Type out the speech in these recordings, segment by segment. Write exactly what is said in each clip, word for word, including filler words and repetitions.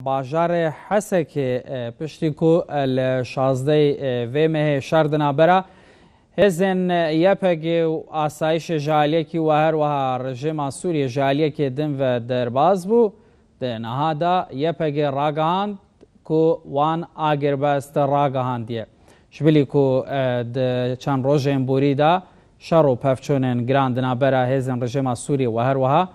bajarê Hesekê, e, piştî ku, e, li şazdehê, e, vê mehê şer di navbera hêzên, e, Y P G û asayişê ji aliyekî we her wiha rejîma Sûriyê ji aliyekê din ve derbas bû, di niha de Y P G ragihand ku wan agirbest ragihandiye. Ji bilî ku, e, di çend rojên borî de şer û pevçûnên giran di navbera hêzên rejîma Sûriyê we her wiha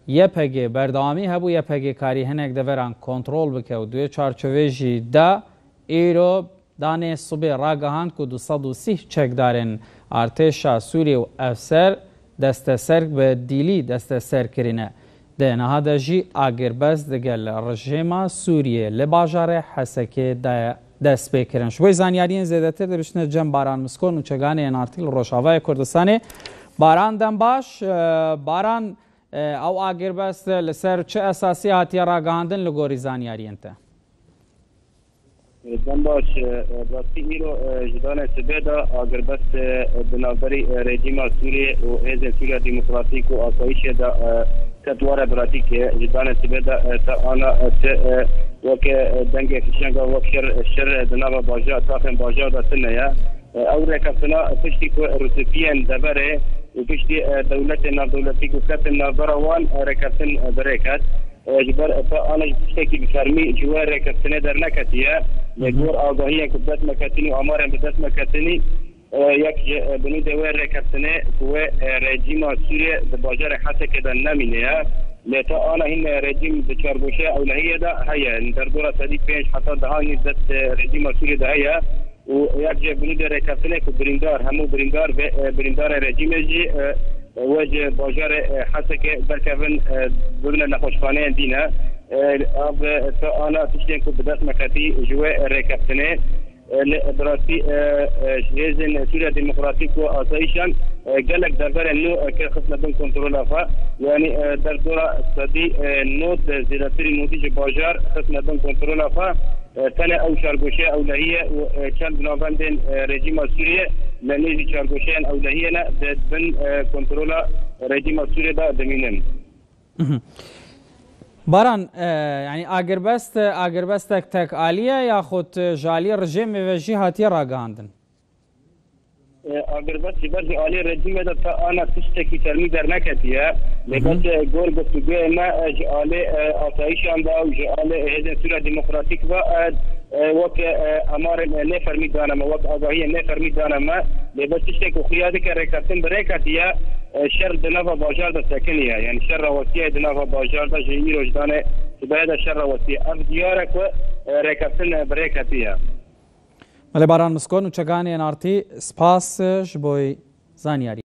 Y P G berdewamî hebû, Y P G karî hinek deveran kontrol bike û di wê çarçovê jî de îro danê sibê ragihand ku du sed û sî çekdarên artêşa Sûriyê û efser desteser bi dîlî desteser kirine. Di niha de jî agirbest digel rejêma Sûriyê li bajarê Hesekê de dest pê kirin. Ji bo zanyariyên zêdetir dibiştine cem Baran Miskon û çeganê yên artî li Rojavayê Kurdistanê. Baran dem baş, e, Baran, e, ew agirbest li ser çi esasî hatiye ragihandin li gorî zanyariyên te? Dem baş, e, rastî îro, e, ji danê sibê de agirbest, e, di navberî, e, rejîma Sûriyê û Hêzên Sûriya Demokratîk û Asayîşê de, e, ket were biratîkê. Ji danê sibê de, e, ta ana, e, ti, e, weke, e, dengê fişenga wek şer, şer, e, di nava bajar, taxên bajar de tune ye. E, ew rêkeftina piştî ku rûspiyên deverê û piştî, e, dewletên navdewletî ku ketin navbera wan, e, rêkeftin, e, bi rê ket. E, ji ber, e, ta ana jî tiştekî bi fermî ji wê rêkeftinê derneketiye. Li Hı hı. gor agahiyên ku bi dest me ketinî û amarên bi dest me ketinî, e, yek ji, e, binûdê wê rêkeftinê ku wê, e, rejîma Sûriyê di bajarê Hesekê de nemîne ye. Lê ta ana hîn, e, rejîm di çargoşeya ewlehiyê de heye. Li derdora sedî pênc heta dehan hîn dest, e, rejîma Sûriyê de heye. Û yek ji binûdê rêkeftinê ku birîndar, hemû birîndar ve, e, birîndarê rejîmê jî, e, e, wê ji bajarê, e, Hesekê derkevin, e, bibine nexweşxaneyên dîne. E, ev, e, ta ana tiştên ku bi dest me ketî ji wê rêkeftinê, e, li, bi rastî, e, e, ji hêzên Sûriya Demokratîk û Asayîşan, e, gelek deverên nû, e, ke xistine bin kontrola xwe. Yanî, e, derdora sedî, e, nod, e, zêdetirî nodî ji bajar xistine bin kontrola xwe. E, tenê ew çargoşeya ewlehî ye û, e, çend navendên, e, rejîma Sûriyê li nêzî çargoşeyên ewlehiyê ne di bin, e, kontrola rejîma Sûriyê de dimînin. Mhm. Baran, e, yanî agirbest, agirbestek tek alî ye yaxud ji alî rejîmê ve jî hatiye ragihandin? E, agirbest ji ber ji alî rejîmê de ta ana tiştekî fermî derneketiye. Lê Hı hı. bes, e, gor guftûgoyê me, e, ji alî, e, asayîşan ve û ji alî Hêzên Sûriya Demokratîk ve, e, e, wek, e, amarên, e, nêfermî dane me, wek agahiyên nêfermî dane me. Lê bes tiştek ku xuya dike rêkeftin bi rê ketiye, e, şer di nava bajar de sekiniye. Yanî şer rawestiye di nava bajar de ji îro ji danê sibehê de şer rawestiye. Ev diyar e ku, e, rêkeftin, e, bi rê ketiye. Belê Baran Miskon û çeganê N R T, spas, e, ji bo zaniyarî.